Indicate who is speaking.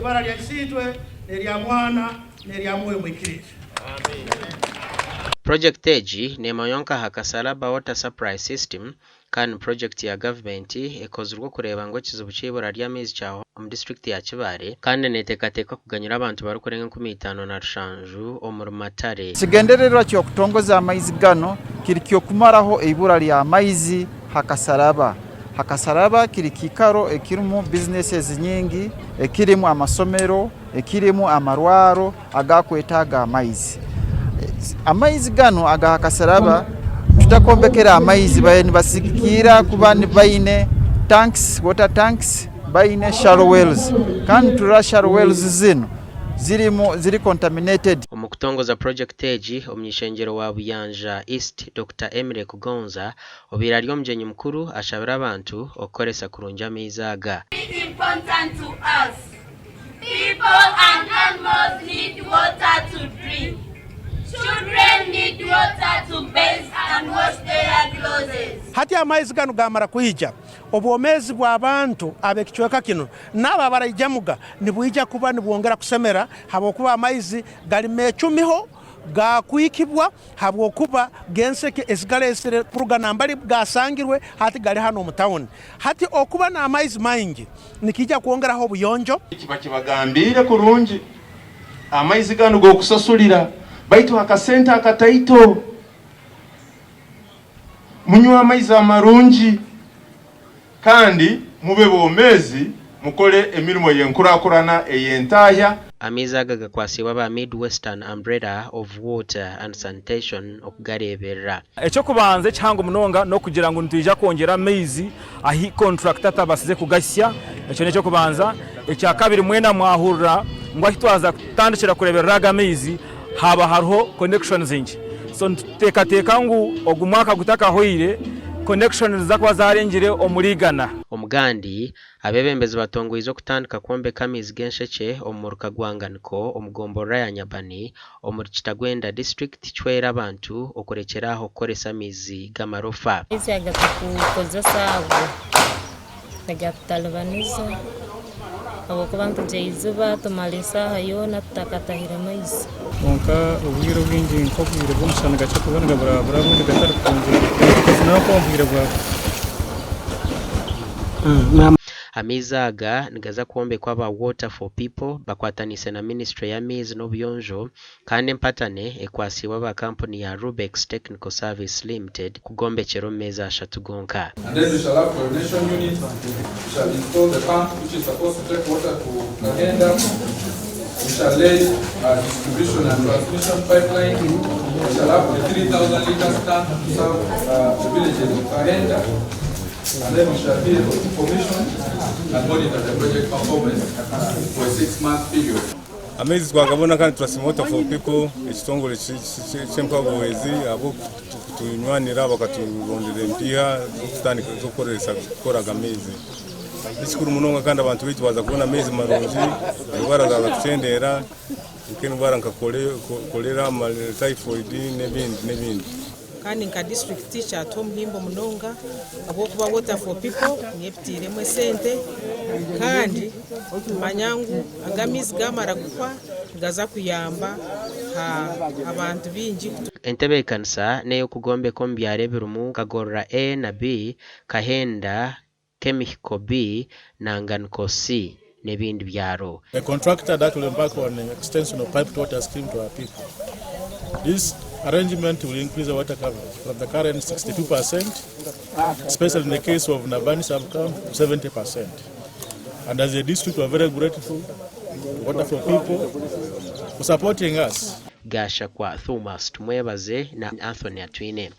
Speaker 1: Ibara lya Isiitwe, n'erya Mwana, n'erya Mwoyo Muhikiriire.
Speaker 2: Purojekiti egi neemanywa nka Hakasalaba Water Supply System kandi ni purojekiti ya gavumenti ekozirwe okureeba ngu ekizibu ky'eibura ry'amaizi kyahwaho omu disiturikiti ya Kibaale kandi neeteekateekwa kuganyira abantu barikurenga 5700 omuri Matare.
Speaker 3: Ekigendererwa ky'okutongoza amaizi ganu kiri ky'okumaraho eibura ly'amaizi Hakasaraba. Hakasaraba kiri kiikaro ekirimu bizineses nyingi, ekirimu amasomero, ekirimu amarwaro agakwetaaga amaizi. Amaizi ganu aga Hakasaraba tutakombekera amaizi babaire nibasigikirra kuba baine tanks, water tanks, baine shallow wells kandi niturora shallow wells zinu zirimu ziri contaminated.
Speaker 2: Omu kutongoza purojekiti egi, omuny'ishengyero wa Buyanja East, Dokita Emily Kugonza, obaire ari omugyenyi mukuru ashabire abantu okukoresa kurungi amaizi aga.
Speaker 4: It's important to us. People and animals need water to drink. Children need water to bathe and wash their clothes.
Speaker 1: Hati amaizi ganu gaamara kwija, obwomeezi bw'abantu ab'ekicweka kinu n'abo abaraijamuga nibwija kuba nibwongera kusemera habwokuba amaizi gali meecumiho, gaakwikibwa habwokuba g'enseke ezigaleesire kuruga nambali gaasangirwe hati gali hanu omu tawuni. Hati okuba n'amaizi maingi nikiija kwongeraho obuyonjo.
Speaker 5: Eki bakibagambiire kurungi, amaizi ganu g'okusasulira baitu akasente akataito. Munywe amaizi amarungi kandi mube bomeezi, mukole emirimo y'enkurakurana ey'entahya.
Speaker 2: Amaizi aga gakwasiibwe aba Mid Western Umbrella of Water and Sanitation okugareeberera.
Speaker 6: Eky'okubanza ekihango munonga n'okugira ngu nitwija kwongyera amaizi ahi kontrakita atabasize kugahisya, ekyo n'eky'okubanza. Ekyakabiri mwena mwahurira ngu ahi twaza kutandikira kureeberera aga amaizi haaba hariho connections nkye. So nituteekateeka ngu ogu mwaka gutakahweire connections niziza kuba zaarengire omuri igana.
Speaker 2: Omugandi, Abeebembezi batongoize okutandika kwombeka amaizi g'enshekye omu muruka gwa Nganiko omu gomborora ya Nyabani omuri Kitagwenda disiturikiti kihwere abantu okurekyera aho kukoresa amaizi g'amarofa.
Speaker 7: Amaizi aga tukukozesa ago nigatutalibaniza ahabw'okuba nitugya eiziba tumara esaaha yoona tutakatahire maizi.
Speaker 8: Kwonka obwire obwingi nk'obwire bw'omushana nigakira kuba nigaburabura obundi gatari kurungi okafunaho nk'omu bwire bwa.
Speaker 2: Amaizi aga nigaza kwombekwa aba Water for People bakwataniise na minisiture y'amaizi n'obuyonjo kandi empatane ekwatsiibwe aba kampuni ya Rubex Technical Service Limited kugombekyera omu meezi ashatu gonka.
Speaker 9: And then we shall have chlorination unit, we shall install the pump which is supposed to take water to Kahenda, we shall lay a distribution and transmission pipeline, we shall have a 3,000 litres tank to serve uh, the villages of Kahenda, and then we shall be able to commission and monitor the project performance for a 6-month period.
Speaker 10: Amaizi twagabona kandi turasiima Water for People ekitongore ky'empabuhwezi ahabw'okutunywanira bakaturondera empiiha z'okutandika z'okukoresa kukora aga maizi. Nikikuru munonga kandi abantu baitu baaza kubona amaizi marungi, endwara zaaza kukyendeera nk'endwara nka kolera, typhoid n'ebindi n'ebindi.
Speaker 11: Kandi nka disiturikiti kyatuha omuhimbo munonga ahabw'okuba Water for People niyo ebiteiremu esente kandi tumanya ngu aga amaizi gaamara kuhwa nigaza kuyamba abantu baingi.
Speaker 2: Entebeekanisa n'ey'okugombeka omu byaro ebirimu Kagorora A na B, Kahenda, Kemihiko B na Nganiko C n'ebindi byaro.
Speaker 8: A contractor that will embark on extension of piped water scheme to our people. This arrangement will increase the water coverage from the current 62%, especially in the case of Nabani sub-camp, to 70%. And as a district, we are very grateful to Water for People for supporting us.
Speaker 2: Gashakwa Thomas Tumwebaze na Anthony Atwine.